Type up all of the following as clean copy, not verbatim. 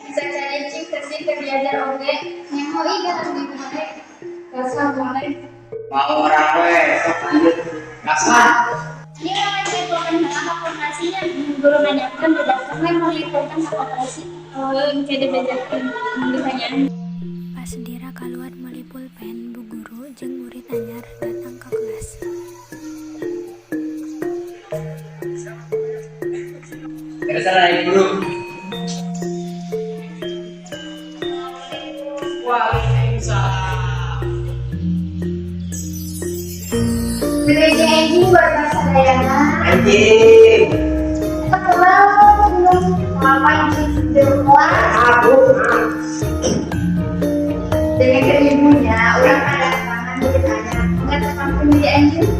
Bisa cicing teu sih, teu diajar oge. Nyeho ih kan di mana? Rasa mana? Mau orang we, sok lanjut. Gas lah. Ieu mah jadi pulpen heula ka koperasinya. Guru nanyakeun didaftar we meuli pulpen ka koperasi. Oh, engke dibejakeun mun ditanyaan. Pas Dira kaluar meuli pulpen, bu guru jeung murid anyar datang ka kelas. Terserah guru. Waalaikumsalam. Gereja enjing warga sadayana. Anjing. Apa kabar? Apa yang di kelas? Aku. Dengan ke ibunya, orang ada tangan ditanya. Enggak tepangkeun di anjing.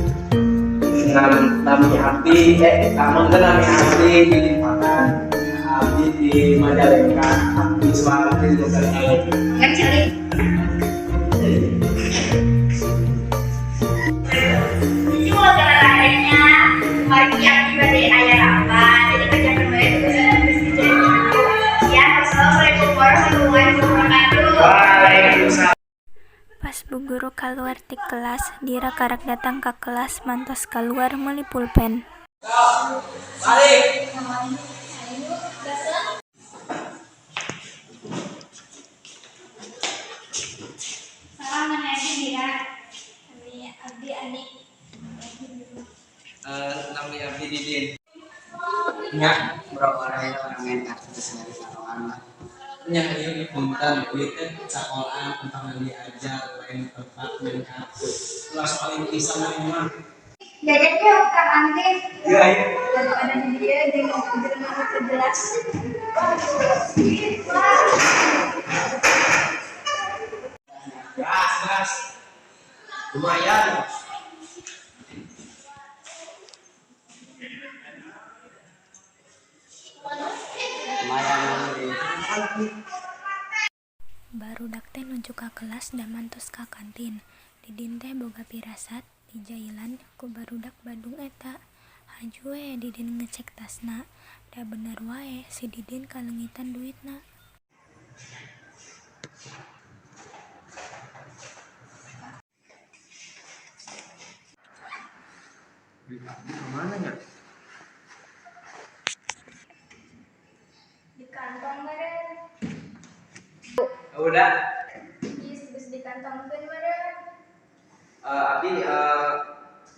Nami abdi, kamu teh nami abdi di Limpangan. Abdi di Majalengka, abdi suami di Majalengka. Enggak cari. Cuma gara-garanya kemarin abdi bade aya rapat, jadi kerjakan wae tugas geus dijanji. Ya, wassalamualaikum warahmatullahi wabarakatuh. Waalaikumsalam. Pas bu guru kaluar ti kelas, Dira karak datang ka kelas mantos kaluar meuli pulpen. Balik. Ayo, gaskeun. Salam, mana aja Dira. Kami abdi Ani. Nami abdi Didin. Nya, berapa orang orang main kartu sehari saroan lah. Nya ieu punten, ieu teh sakolaan tentang diajar, lain tempat main kartu. Ulah soal pisan aing mah. Jajan yuk, Kang Angke. Iya, ayo. Daripada di dia jeung jelema nu teu jelas. Gas, gas. Lumayan. Lumayan. Barudak teh nuju ka kelas da mantos ka kantin. Didin teh boga pirasat dijailan ku barudak Badung eta. Haju we Didin ngecek tasna, da bener wae si Didin kaleungitan duitna. Duit abdi kemana nya? Di kantong meureun. Udah. Geus geus dikantongkeun meureun. Abdi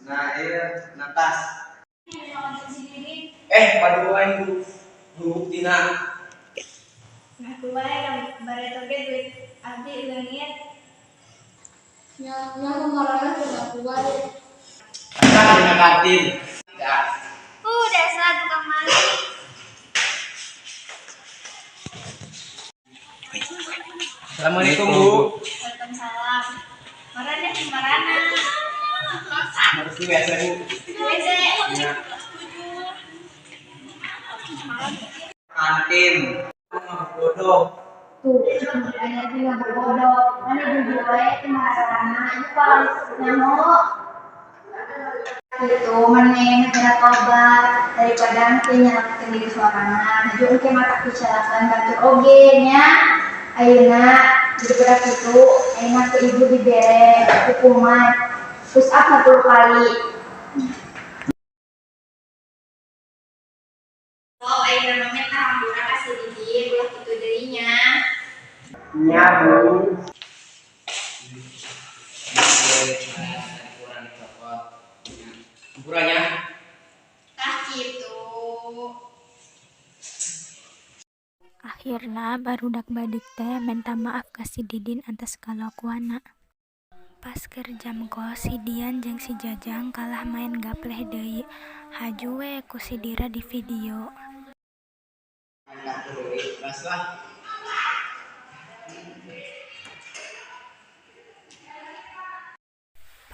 nah ieu na tas. Nyawakeun si Didin. Waduh aing bu buktina. Ngaku wae ka bareto ge duit abdi leungit. Nya nya ngaranna teu ngaku wae. Datang dina kantin. Gas. Dasar tukang maling. Assalamualaikum, Bu. Waalaikumsalam. Marana di marana. Harus biasa, Bu. WC. Ya. Kantin. Bodoh. Tuh, aya ge ngabodoh. Mana jujur wae teu masalahna. Ieu paling nyaho. Gitu, mending segera tobat daripada engke nyalakeun diri sorangan. Haju engke mata kecelakaan batur oge nya. Ayeuna daripada kitu, ayeuna ku ibu dibere hukuman push up 50 kali. Oh, ayeuna mah minta hampura ka si Didin, ulah kitu deui nya. Nya, Bu. Hampuranya. Tah kitu. Akhirna barudak badeuk teh menta maaf ka si Didin atas kalakuanna. Pas keur jam kos, si Dian jeung si Jajang kalah maen gapleh deui. Haju we ku si Dira di video. Main kartu deui. Gas lah.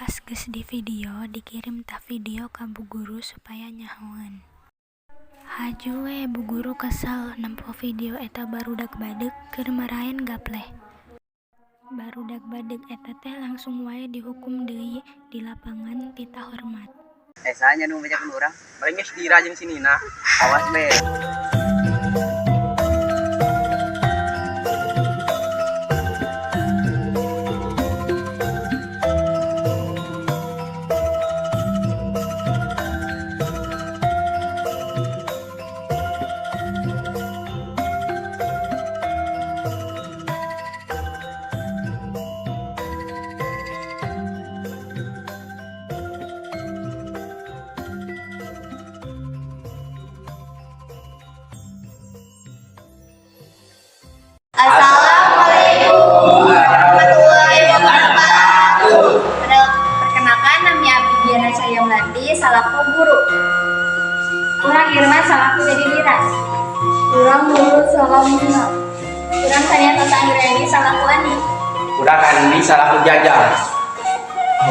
Pas geus di video, dikirim tah video ka bu guru supaya nyahoeun. Haju we bu guru kesel nempo video eta barudak badeuk keur maraen gapleh. Barudak badeuk eta teh langsung wae dihukum deui di lapangan titah hormat. Saha nya nu bejakeun urang? Paling geus Dira jeung si Nina. Awas be. salaku Dedi Diras. Urang Nurul Salamina. Urang Tania Tata Anggreni salaku Ani. Urang Andi salaku Jajang.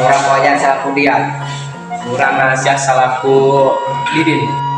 Urang Wayan salaku Dian. Urang Nasya salaku Didin.